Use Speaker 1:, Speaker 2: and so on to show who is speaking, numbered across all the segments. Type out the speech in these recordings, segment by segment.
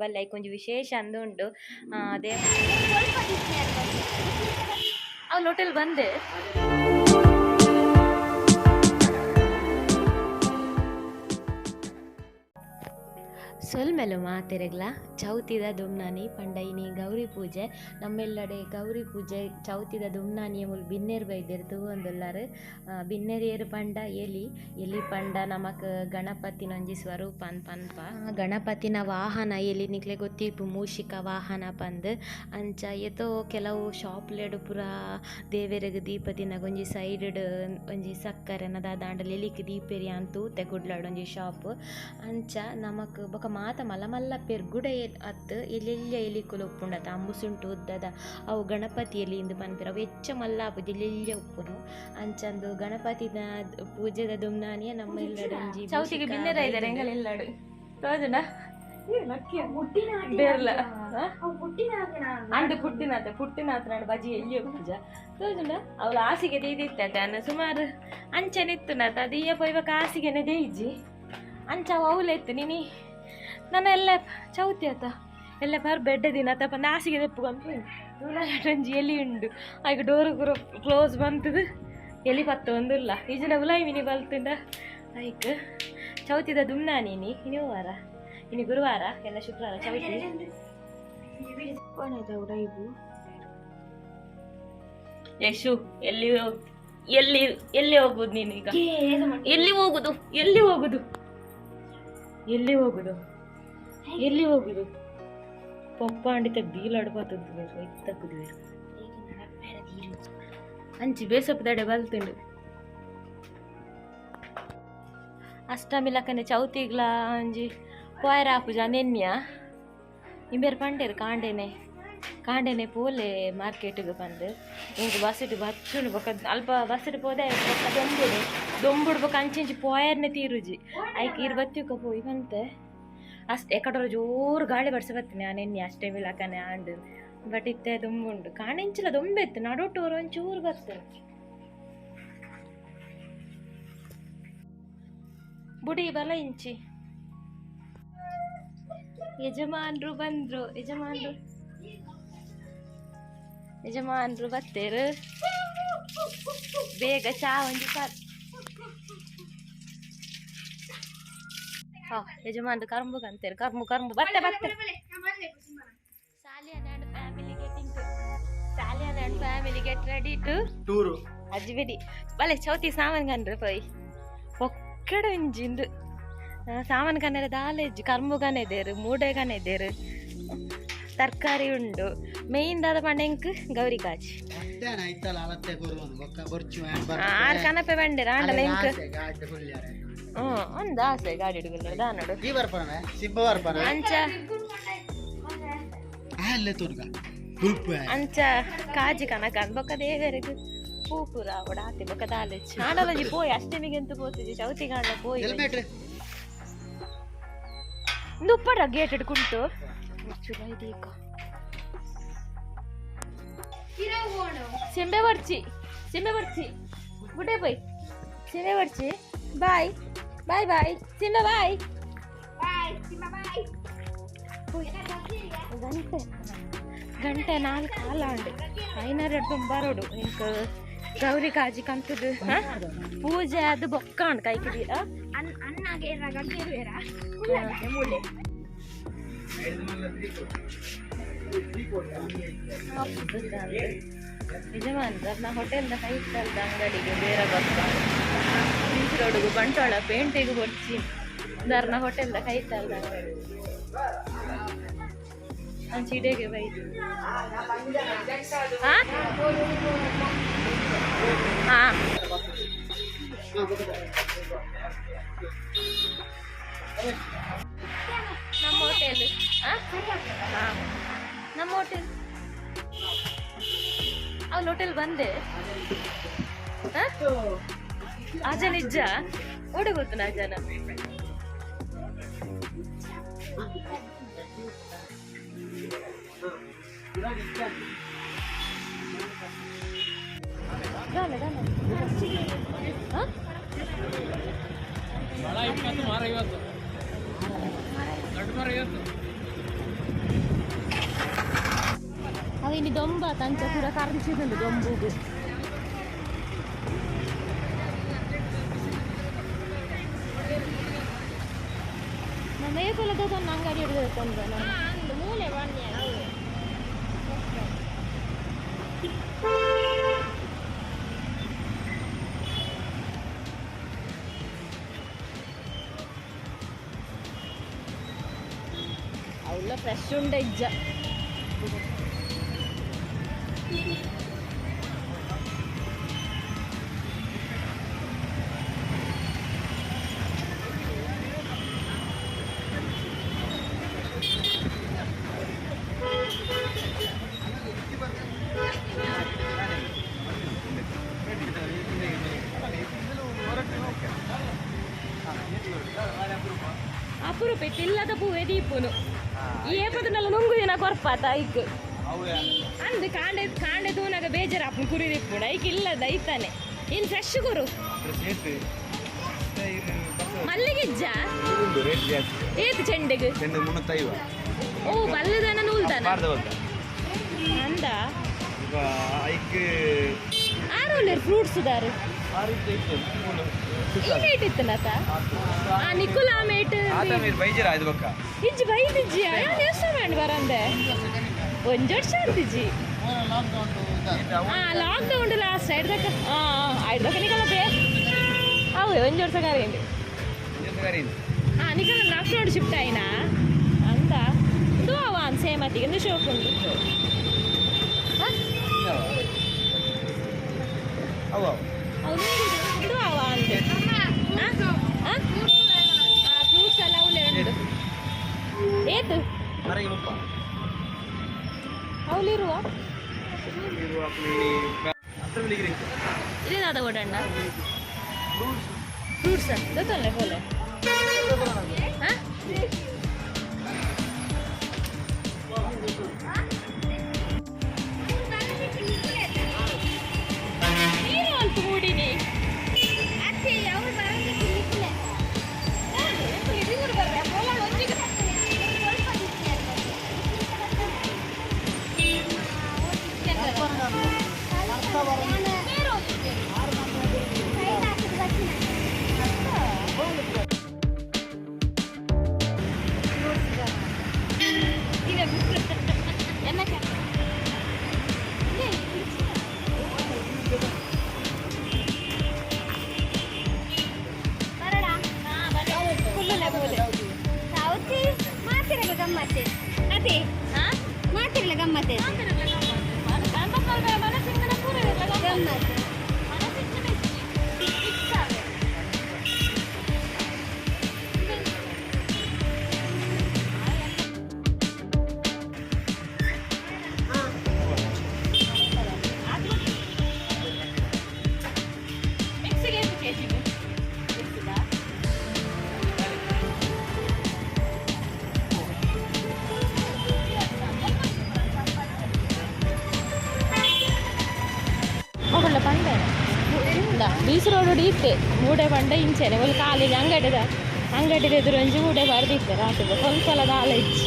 Speaker 1: ಬಲ್ಲೆ ಐಕೊಂಜಿ ವಿಶೇಷ ಅಂದು ಉಂಡು. ಅದೇ ಅವ್ಲು ಹೋಟೆಲ್ ಬಂದೆ. ಸೊಲ್ಮೆಲು ಮಾತೆರೆಗ್ಲ. ಚೌತಿದ ದುಮ್ನಾನಿ ಪಂಡ ಇನಿ ಗೌರಿ ಪೂಜೆ. ನಮ್ಮೆಲ್ಲಡೆ ಗೌರಿ ಪೂಜೆ ಚೌತಿದ ದುಮ್ನಾನಿ ಮುಲ್ ಬಿನ್ನೆರ್ ಬೈದೆರ್ ತೂವೊಂದುಲ್ಲಾರ್. ಬಿನ್ನೆರ್ ಏರ್ ಪಂಡ ಎಲಿ. ಎಲಿ ಪಂಡ ನಮಕ್ ಗಣಪತಿನೊಂಜಿ ಸ್ವರೂಪ ಅಂದ್ ಪನ್ಪ. ಗಣಪತಿನ ವಾಹನ ಎಲಿ, ನಿಕ್ಲೆ ಗೊತ್ತಿಪ್ಪು, ಮೂಷಿಕ ವಾಹನ ಪಂದ್. ಅಂಚ ಏತೋ ಕೆಲವು ಶಾಪ್ಲೆಡ್ ಪೂರ ದೇವೆರೆಗ್ ದೀಪ ದಿನಗ ಒಂಜಿ ಸೈಡ್ ಡ್ ಒಂಜಿ ಸಕ್ಕರೆನ ದಾದಾಂಡಲ ಎಲಿಕ್ ದೀಪೆರ್ ಯಾನ್ ತೂತೆ ಕುಡ್ಲಡ್ ಒಂಜಿ ಶಾಪ್. ಅಂಚ ನಮಕ್ ಬೊಕ ಮಾತ ಮಲ್ಲ ಮಲ್ಲ ಪೆರ್ಗುಡೆ ಅತ್ತ್, ಎಲ್ಯ ಎಲಿಕುಲು ಉಪ್ಪುಂಡತ, ಅಂಬುಸುಂಟು ಉದ್ದದ, ಅವು ಗಣಪತಿ ಎಲಿ ಇಂದ್ ಪನ್ಪೆರ್. ಅವು ಹೆಚ್ಚ ಮಲ್ಲ ಆಪುಜಿ, ಎಲ್ಯ ಉಪ್ಪುನು. ಅಂಚಂದು ಗಣಪತಿನ ಪೂಜೆದ ದುಮ್ನಾನಿಯ ನಮ್ಮ ಇಲ್ಲಡ್ ಒಂಜಿ ಚೌತಿಗೆ ಬಿನ್ನೆರ ಇದ್ದಾರೆ ಎಂಗಲ ಇಲ್ಲಡ್ ತೋಜುಂಡ ಬೇರ್ಲ ಅಂಡು ಪುಟ್ಟಿನಾತ ಪುಟ್ಟಿನಾತ ಬಜಿ ಎಲ್ಲಿ ಪೂಜ ತೋಜುಂಡ. ಅವಳು ಹಾಸಿಗೆ ದೇದಿತ್ತ ಅನ್ನ ಸುಮಾರು ಅಂಚನೆ ಇತ್ತು ನಾತ ಅದು ಈಯ ಪೋಯ್ಬಕ ಹಾಸಿಗೆನೆ ದೇಯಿಜಿ. ಅಂಚ ಅವು ಅವಲೆತ್ತು ನೀನಿ ನನ್ನ ಎಲ್ಲ ಚೌತಿ ಆತ ಎಲ್ಲ ಪರ್ ಬೆಡ್ಡ ದಿನ ಆತ ಪಂದ ಹಾಸಿಗೆ ತೆಪ್ಪು ಒಂಜಿ ಎಲಿ ಉಂಡು. ಆಗ ಡೋರ್ ಪೂರ ಕ್ಲೋಸ್ ಬಂತದು, ಎಲಿ ಪತ್ತ ಒಂದುಲ್ಲ ಈಜಿನ ಉಲಾಯಿ ಮಿನಿ ಬಲ್ತುಂಡ. ಐಕ್ ಚೌತಿದ ದುಮ್ನಾ ನೀನಿ ಇನಿ ವಾರ, ಇನಿ ಗುರುವಾರ ಎಲ್ಲ ಶುಕ್ರವಾರ ಚೌತಿ. ಯಶು ಎಲ್ಲಿ ಎಲ್ಲಿ ಎಲ್ಲಿ ಹೋಗುದು ನೀನು ಈಗ? ಎಲ್ಲಿ ಹೋಗುದು? ಎಲ್ಲಿ ಹೋಗುದು? ಎಲ್ಲಿ ಹೋಗುದು? ಎಲ್ಲಿ ಹೋಗುದು? ಪಪ್ಪ ಅಂಡಿತ ಬೀಲಾಡು ಬರ್ತದೆ ಇತ್ತಕ್ಕುದು ಅಂಚಿ ಬೇಸಪ್ಪದಡೆ ಬಲ್ತುಂಡು. ಅಷ್ಟಮಿ ಲಕ್ಕನೆ ಚೌತಿಗ್ಲ ಅಂಜಿ ಪೋಯರ ಆಪುಜ ನೆನ್ಯ ಇಂಬೇರ್ ಪಂಡೇರು ಕಾಂಡೇನೆ ಕಾಂಡೇನೆ ಪೋಲೆ ಮಾರ್ಕೆಟ್ಗೆ ಬಂದು. ಇಂಕ್ ಬಸ್ಸಿಟ್ಟು ಬಚ್ಚುಂಡು ಬೊಕ ಅಲ್ಪ ಬಸ್ಸಿಟ್ಟು ಪೋದೆ ಬೊಕ ದೊಂಬುಡು ದೊಂಬುಡು ಬೊಕ ಅಂಚಿಂಚಿ ಪೋಯರ್ನೆ ತೀರುಜಿ. ಐಕ್ ಇರ್ ಬತ್ತಿಕ ಪೋಯಿ ಬಂತೆ. ಅಷ್ಟೇ ಎಕಡೋರ ಜೋರು ಗಾಳಿ ಬರ್ಸ ಬತ್ತೀನಿ ನಾನು ಎನ್ನಿ ಅಷ್ಟೇ ಲಕ್ಕನೆ ಆಂಡು. ಬಟ್ ಇತ್ತೆ ದೊಂಬುಂಡು ಕಾಣೆಂಚಿಲ ದೊಂಬೆತ್ತು ನಡುಟೋರು ಒಂಚೂರು ಬರ್ತೇನೆ. ಬುಡಿ ಬಲ ಇಂಚಿ. ಯಜಮಾನ್ರು ಬಂದ್ರು, ಯಜಮಾನ್ರು ಯಜಮಾನ್ರು ಬತ್ತೇರು. ಬೇಗ ಚಾ ಒಂಜಿ ಪಾರ್. ಹಾ ಯಜಮಾನ್ರು ಕರ್ಂಬು ಅಂತೇರು, ಕರ್ಮು ಕರ್ಂಬು ಬತ್ತೆ ಬತ್ತೆ. Salian and family getting to Salian and family get ready to
Speaker 2: tour.
Speaker 1: ಅಜ್ಜಿಬಿಡಿ ಬಲೆ ಚೌತಿ ಸಾಮಾನ್ ಕನ್ರಿ ಪೋಯ್ ಒಕ್ಕಡೆ ಒಂಜಿಂದು ಸಾಮಾನು ಕನೆರೆ ದಾಲೆಜ್ಜಿ ಕರ್ಂಬು ಕನೆದೇರು ಮೂಡೆ ಕನೆದೇರು ತರಕಾರಿ ಉಂಡು. ಮೇಯ್ನ್ ದಾದ ಪಂಡ ಎಂಕ್ ಗೌರಿ ಕಾಚಿ
Speaker 2: ಮಧ್ಯಾಹ್ನ ಐತಲ್ಲ ಅಲತ್ತೆ ಕೊರುವನು ಬೊಕ್ಕ ಬೊರ್ಚು.
Speaker 1: ಆರ್ ಕನಪೆ ಬಂಡೇರ ಆಂಡಲ ಎಂಕ್ ಒಂದು ಆಸೆ ಗಾಡಿ ಹಿಡ್ಕೊಂಡು ದಾನೋಡು.
Speaker 2: ಈ ಬರ್ಪನ ಸಿಬ್ಬ ಬರ್ಪನ.
Speaker 1: ಅಂಚ
Speaker 2: ಅಲ್ಲೇ ತೋರ್ಗ ಗುಲ್ಪು.
Speaker 1: ಅಂಚ ಕಾಜಿ ಕನಕ ಬೊಕ್ಕ ದೇವೆರೆಗ್ ಪೂ ಪೂರ ಅವಡ ಆತೆ ಬೊಕ್ಕ ದಾಲೆಚ್ಚಿ ಆಂಡಲಂಜಿ ಪೋಯ್ ಅಷ್ಟಮಿಗೆ ಎಂತ ಪೋತಿಜಿ ಚೌತಿ ಕಾಂಡ ಪೋಯ್.
Speaker 2: ಹೆಲ್ಮೆಟ್
Speaker 1: ಇಂದು ಉಪ್ಪಡ ಗೇಟ್ ಹಿಡ್ಕುಂಟು ಚುಲೋ ಇದೀಗ. ಸಿಂಬೆ ಬರ್ಚಿ ಸಿಂಬೆ ಬರ್ಚಿ ಗುಡ್ಡೆ ಪೋಯ್ ಸಿಂಬೆ ಬರ್ಚಿ. ಬಾಯ್ ಬಾಯ್ ಬಾಯ್ ಸಿಂಬೆ ಬಾಯ್. ಗಂಟೆ ಗಂಟೆ ನಾಲ್ಕು ಕಾಲಾಂಡು ಐನಾರು ಬರೋಡು. ಇಂಕ ಗೌರಿ ಕಾಜಿ ಕಂತದು ಪೂಜೆ ಅದು ಬೊಕ್ಕಾಂಡ್ ಕೈಕಿದಿ. ಯಜಮಾನ್ರ ನಾ ಹೋಟೆಲ್ದ ಕೈತಲ್ದ ಅಂಗಡಿಗೆ ಬೇರೆ ಬಕ್ಕ ಬೀಚ್ ರೋಡ್ಗು ಬಂಟ್ವಾಳ ಪೇಂಟೆಗೆ ಬೊಡ್ಚಿ ದಾರ್ನ ಹೋಟೆಲ್ದ ಕೈತಲ್ದ ಅಂಗಡಿ ಅಂಚಿ ಇಡೆಗೆ ಬೈದು. ಹಾ ಹಾ ನಮ್ಮ ಹೋಟೆಲ್ ನಮ್ಮ ಹೋಟೆಲ್ ಅವಳ ಹೋಟೆಲ್ ಬಂದೆ. ಅಜ ನಿಜ ಓಡಿ ಗೊತ್ತು ಅಜನ. ದಾನೆ ದಾನೆ
Speaker 3: 20 ಮಾರ 50 ದೊಡ್ಡ ಮರ 50.
Speaker 1: ಅವಿನಿ ದೊಂಬ ತಂಚ ಪೂರ ಕರ್ಚಿದುಂಡು ದೊಂಬುಗು. ನಮ್ಮ ಏಪಲದ ಅಂಗಡಿ ಹಿಡಿದು ಮೂಲೆ ಬನ್ನಿ. ಅವಳ ಫ್ರೆಶ್ ಉಂಡ ಇಜ್ಜ. ಅಪರೂಪ ಇಲ್ಲದ ಪೂವೆ ದೀಪುನು ಏಪದನ್ನೆಲ್ಲ ನುಂಗು ದಿನ ಕೊರ್ಪಾತ ಐಕ್ ಅಂದು ಕಾಂಡೆ ಕಾಂಡೆ ತೂನಾಗ ಬೇಜಾರು ಕುರಿ ದಿಪ್ಪುಣ ಐಕ್ ಇಲ್ಲದ ಐತಾನೆ ಇನ್ ಫ್ರೆಶ್ ಗುರು ಮಲ್ಲಿಗಿಜ್ಜ ಏತು ಚೆಂಡೆಗ್ ಓ ಬಲ್ಲದನ ನೂಲ್ದಾನ ಅಂದ ಆರೋಲೇರು ಫ್ರೂಟ್ಸ್ ದಾರು ಈ ಮೇಟ್ ಇತ್ತನತ ಆ ನಿಕುಲ ಮೇಟ್ ಇಜ್ಜಿ ಬೈದಿಜ್ಜಿ ಯಾನ್ ಯೋಚನೆ ಮಾಡಿ ಬರಂದೆ ಒಂಜಿ ವರ್ಷ ಅಂತಿಜ್ಜಿ. ಹಾಂ ಲಾಕ್ಡೌನ್ ಲಾಸ್ಟ್ ಐಡ್ದಕ್ಕ. ಹಾಂ ಐಡ್ದಕ್ಕ ನಿಕಲ ಬೇ ಅವು ಒಂಜಿ ವರ್ಷ ಕರೆಂಡು. ಹಾಂ ನಿಕಲ ಲಾಕ್ಡೌನ್ ಶಿಫ್ಟ್ ಆಯ್ನಾ ಅಂದ ಇದು ಅವ ಸೇಮತಿಗೆ ಒಂದು ಶೋಕ್ ಉಂಟು. ಇದು ಅವ ಅಂದೆ ಫ್ರೂಟ್ಸ್ ಎಲ್ಲ ಅವಲೇ ಉಂಟು. ಏತು ಅವಲಿರುವ ಇದೇನಾದ ಓಡಣ್ಣ ಫ್ರೂಟ್ಸ್ ಗೊತ್ತಲ್ಲ ಪೋಲೆ. ಹಾಂ ನೀರು ಅಲ್ಪ ಮೂಡಿನಿ. ಬೀಸು ರೋಡ್ ಇತ್ತೆ ಮೂಡೆ ಬಂಡ ಇಂಚೆನೆ ಒಂದು ಕಾಲಿಗೆ ಅಂಗಡಿದ ಅಂಗಡಿದ ಎದುರು ಒಂಜಿ ಮೂಡೆ ಬರ್ದಿತ್ತೆ ರಾತ್ರಿ ಸ್ವಲ್ಪ ದಾಲ ಇಚ್ಚಿ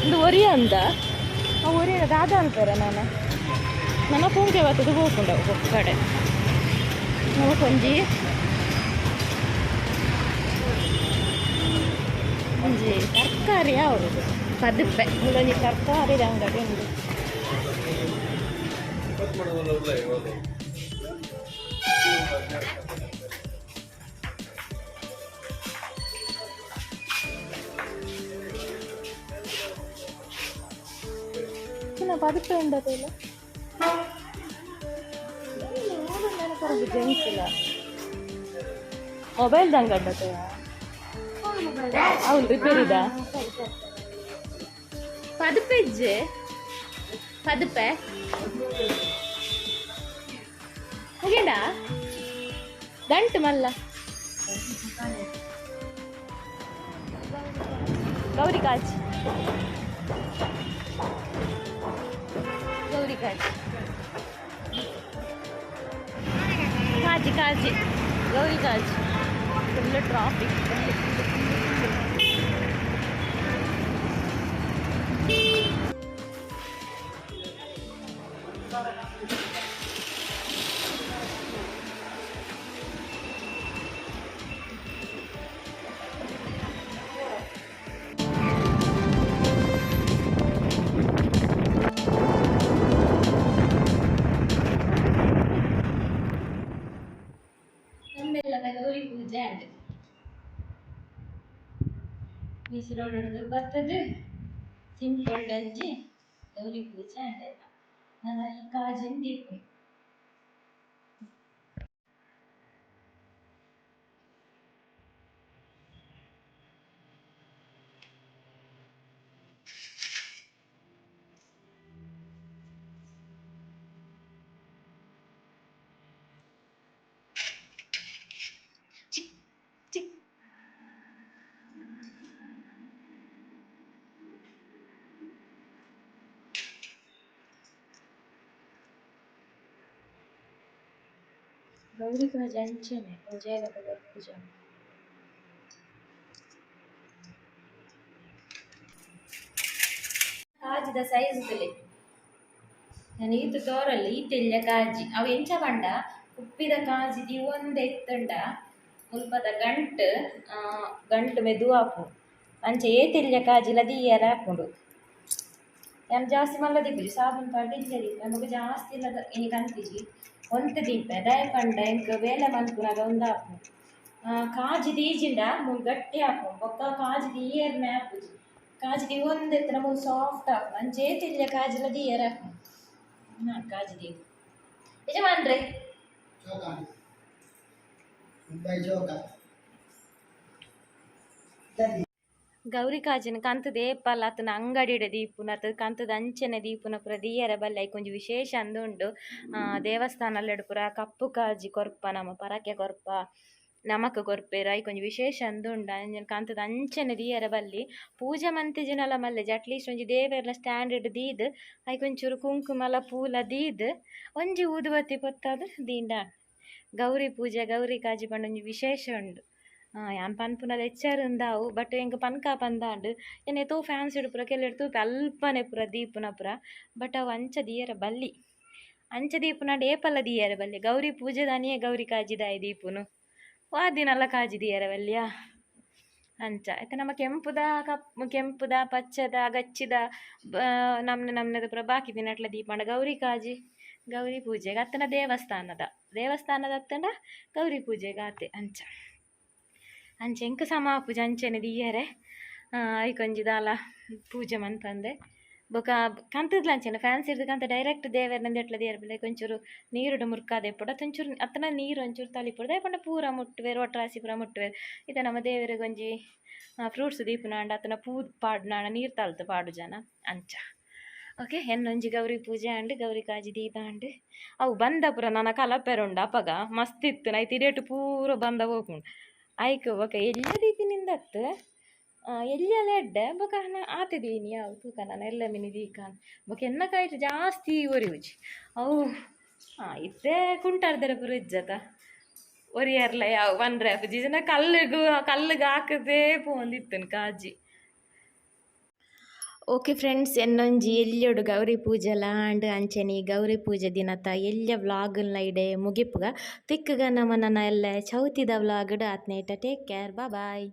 Speaker 1: ಒಂದು ಒರಿಯ ಅಂದ ಆ ಒರಿಯ ದಾದ ಅಂತಾರೆ ನಾನು ನನ್ನ ಪೂಂಗೆ ಬರ್ತದೆ ಹೋಗ್ಕೊಂಡ ಕಡೆ ನಮಕೊಂಜಿ ಒಂಜಿ ತರಕಾರಿ ಯಾವುದು ಪದುಪ್ಪೆ ಮುಲ್ಲೊಂಜಿ ತರಕಾರಿ ಅಂಗಡಿ ಉಂಟು. ಚಿನ್ನ ಪದುಪ್ಪೆ ಉಂಡದಲ್ಲ ಮೊಬೈಲ್ ದಂಗಡ್ಡತೆ ಹೌದು ರಿಪೇರಿದ ಪದುಪೆಜ್ಜೆ ಪದುಪೆ ಮುಗಿಂಡ ದಂಟು ಮಲ್ಲ ಗೌರಿ ಕಾಚ್ ಗೌರಿ ಕಾಚ್ ಕಾಜಿ ಕಾಜಿ ಗೌರಿ ಕಾಜಿ full traffic. B C road ಬತ್ತದು ಸಿಂಪಲ್ ಅಂಚಿ ಗೌರಿ ಪೂಜೆ ಆಂಡ್. ನನ ಈ ಕಾಜಿನ್ ದೀಪೆ. ಚಿಕ್ ಚಿಕ್. ಗೌರಿ ಕಾಜಿ ಅಂಚನೆ ಒಂಜೇ ಪೂಜೆ. ಕಾಜಿದ ಸೈಜ್ ತೂಲೆ. ಯಾನ್ ಈತ್ ತೋರಲ್ಲಿ ಈತ್ ಎಲ್ಯ ಕಾಜಿ. ಅವು ಎಂಚ ಪಂಡ ಕುಪ್ಪಿದ ಕಾಜಿ ದೀವೊಂದೆ ಇತ್ತುಂಡ ಮುಲ್ಪದ ಗಂಟ್ ಗಂಟು ಮೆದು ಆಪುಂಡು. ಅಂಚ ಏತ್ ಎಲ್ಯ ಕಾಜಿಲ ದೀಯರೆ ಆಪುಂಡು. ಯಾನ್ ಜಾಸ್ತಿ ಮಲ್ಲ ದೀಪುಜಿ, ಸಾಬೂನ್ ಪಾಡ್ದ್ ಎಲ್ಯ ದೀಪೆ. ಬೊಕ ಜಾಸ್ತಿ ಇಲ್ಲ ಇನಿ ಕಂತಿಜಿ, ಒಂತೆ ದೀಪೆ. ದಾಯೆ ಪಂಡ ಎಂಕ್ ಬೇಲೆ ಮನ್ಪುನಗ ಉಂದಾಪುಂಡು. ಕಾಜಿ ದೀಜಿಂಡ ಮೂಲು ಗಟ್ಟಿ ಆಪುಂಡು. ಬೊಕ್ಕ ಕಾಜಿ ದೀಯೆರ್ನೆ ಆಪುಜಿ. ಕಾಜಿ ದೀವೊಂದು ಇತ್ತ್ಂಡ ಮೂಲು ಸಾಫ್ಟ್ ಆಪುಂಡು. ಅಂಚ ಏತ್ ಎಲ್ಯ ಕಾಜಿಲ ದೀಯೆರೆ ಆಪುಂಡು. ಕಾಜಿ ದೀವು ಯಜಮಾನ್ರೆ.
Speaker 2: ಚೋಕ ಮುಂಬೈ ಚೋಕ.
Speaker 1: ಗೌರಿ ಕಾಜಿನ ಕಂತುದು ಏಪಲ ಅತ್ತುಂಡ ಅಂಗಡಿಡ್ ದೀಪುನ ಅತ್ತ್ ಕಂತುದು ಅಂಚನೆ ದೀಪುನ ಪೂರ ದೀಯರೆ ಬಲ್ಲಿ. ಐಕ್ ಒಂಜಿ ವಿಶೇಷ ಅಂದ್ ಉಂಡು. ದೇವಸ್ಥಾನಲೆಡ್ ಪೂರ ಕಪ್ಪು ಕಾಜಿ ಕೊರ್ಪ, ನಮ ಪರಕೆ ಕೊರ್ಪ, ನಮಕ್ ಕೊರ್ಪೆರ್. ಐಕ್ ಒಂಜಿ ವಿಶೇಷ ಅಂದ್ ಉಂಡು. ಅಂಚನೆ ಕಂತುದು ಅಂಚನೆ ದೀಯರೆ ಬಲ್ಲಿ. ಪೂಜೆ ಮಂತಿಜಿನಲ ಮಲ್ಲೆಜಿ, ಅಟ್ಲೀಸ್ಟ್ ಒಂಜಿ ದೇವೆರ್ನ ಸ್ಟ್ಯಾಂಡ್ ಡ್ ದೀದ್ ಐಕ್ ಒಂಚೂರು ಕುಂಕುಮಲ ಪೂಲ ದೀದ್ ಒಂಜಿ ಊದುಬತ್ತಿ ಪೊತ್ತಾದ್ ದೀಂಡ. ಗೌರಿ ಪೂಜೆ ಗೌರಿ ಕಾಜಿ ಪಂಡ ಒಂಜಿ ವಿಶೇಷ ಉಂಡು. ಯಾನ್ ಪನ್ಪುನಲ ಎಚ್ಚರ ಉಂದಾವು, ಬಟ್ ಎಂಕ್ ಪನ್ಕ ಪಂದಾಂಡ್. ಯಾನ್ ಏತೋ ಫ್ಯಾನ್ಸಿಡ್ ಪೂರ ಕೆಲವೆರ್ ತೂಪೆ ಅಲ್ಪನೆ ಪೂರ ದೀಪುನ ಪೂರ. ಬಟ್ ಅವು ಅಂಚ ದೀಯರೆ ಬಲ್ಲಿ. ಅಂಚ ದೀಪುನಾಂಡ ಏಪಲ ದೀಯರೆ ಬಲ್ಲಿ. ಗೌರಿ ಪೂಜೆದಾನಿಯೇ ಗೌರಿ ಕಾಜಿದಾಯ ದೀಪುನು, ವಾ ದಿನಲ ಕಾಜಿ ದೀಯರೆ ಬಲ್ಲಿಯಾ ಅಂಚ. ಇತ್ತೆ ನಮ್ಮ ಕೆಂಪುದ ಕಪ್ ಕೆಂಪುದ ಪಚ್ಚದ ಗಚ್ಚಿದ ನಮ್ನೆ ನಮ್ನೆದ ಪೂರ ಬಾಕಿ ದಿನಟ್ಲ ದೀಪಂಡ ಗೌರಿ ಕಾಜಿ ಗೌರಿ ಪೂಜೆಗೆ ಅತ್ತಂಡ ದೇವಸ್ಥಾನದ ದೇವಸ್ಥಾನದ ಅತ್ತಂಡ ಗೌರಿ ಪೂಜೆಗೆ ಆತೆ ಅಂಚ. ಅಂಚ ಎಂಕ್ ಸಮ ಆಪುಜಿ ಅಂಚನೆ ದೀಯರೆ. ಐಕೊಂಜಿ ದಾಲ ಪೂಜೆ ಮನ್ಪಂದೆ. ಬೊಕ ಕಂತುದ್ಲ ಅಂಚನೆ ಫ್ಯಾನ್ಸಿರ್ದ್ ಕಂತ ಡೈರೆಕ್ಟ್ ದೇವೆರ್ನ ಎಟ್ಲ ದೀಯರೆ ಬಲ್ಲಿ. ಒಂಚೂರು ನೀರುಡು ಮುರ್ಕಾದ್ ಇಪ್ಪೊಡು ಅತ್ತ ಒಂಚೂರು ಅತ್ತಂಡ ನೀರು ಒಂಚೂರು ತಲಿಪೊಡು. ದಾಯೆ ಪಂಡ ಪೂರ ಮುಟ್ಟುವೆರ್, ಒಟ್ರಾಸಿ ಪೂರ ಮುಟ್ಟುವೆರ್. ಇತ್ತೆ ನಮ್ಮ ದೇವೆರೆಗ್ ಒಂಜಿ ಫ್ರೂಟ್ಸ್ ದೀಪುನಾಂಡ ಅತ್ತಂಡ ಪೂ ಪಾಡುನಾಂಡ ನೀರು ತಲ್ತ್ ಪಾಡುಜನ ಅಂಚ. ಓಕೆ, ಎನ್ನೊಂಜಿ ಗೌರಿ ಪೂಜೆ ಆಂಡ್, ಗೌರಿ ಕಾಜಿ ದೀದಾಂಡ್. ಅವು ಬಂದ ಪೂರ ನನ ಕಲಪೆರೆ ಉಂಡು. ಅಪಗ ಮಸ್ತ್ ಇತ್ತು ಐತ ಇಡೇಟ್ ಪೂರ ಬಂದ ಪೋಪುಂಡು. ಐಕ್ ಬೊಕ ಎಲ್ಯ ದೀತಿನಿಂದತ್ ಎಲ್ಯಲ ಎಡ್ಡೆ. ಬೊಕ ಆತೆ ದೀನಿ ಅವು ತೂಕ ನನ ಎಲ್ಲ ಮಿನಿ ದೀಕಾನ್. ಬೊಕ ಎನ್ನ ಕೈಟ್ ಜಾಸ್ತಿ ಒರಿಯುಜಿ ಅವು. ಇತ್ತೆ ಕುಂಟಾರ್ದೆರೆ ಪೂರ ಇಜ್ಜತ ಒರಿಯರ್ಲ ಯಾವ ಪನ್ರೆ ಆಪುಜಿ. ಇಜ್ಜಿಂಡ ಕಲ್ಲುಗು ಕಲ್ಲುಗು ಹಾಕದೇ ಪೋವೊಂದಿತ್ತುನು ಕಾಜಿ. ಓಕೆ ಫ್ರೆಂಡ್ಸ್, ಎನ್ನೊಂಜಿ ಎಲ್ಯೊಡು ಗೌರಿ ಪೂಜೆಲ ಆಂಡ್. ಅಂಚನೆ ಗೌರಿ ಪೂಜೆ ದಿನತ ಎಲ್ಯ ವ್ಲಾಗ್ನ ಇಡೆ ಮುಗಿಪುಗ. ತಿಕ್ಕುಗ ನಮ ನನ ಎಲ್ಲ ಚೌತಿದ ವ್ಲಾಗ್ಡ್. ಆತ್ನೇಟ ಟೇಕ್ ಕೇರ್, ಬಾಯ್.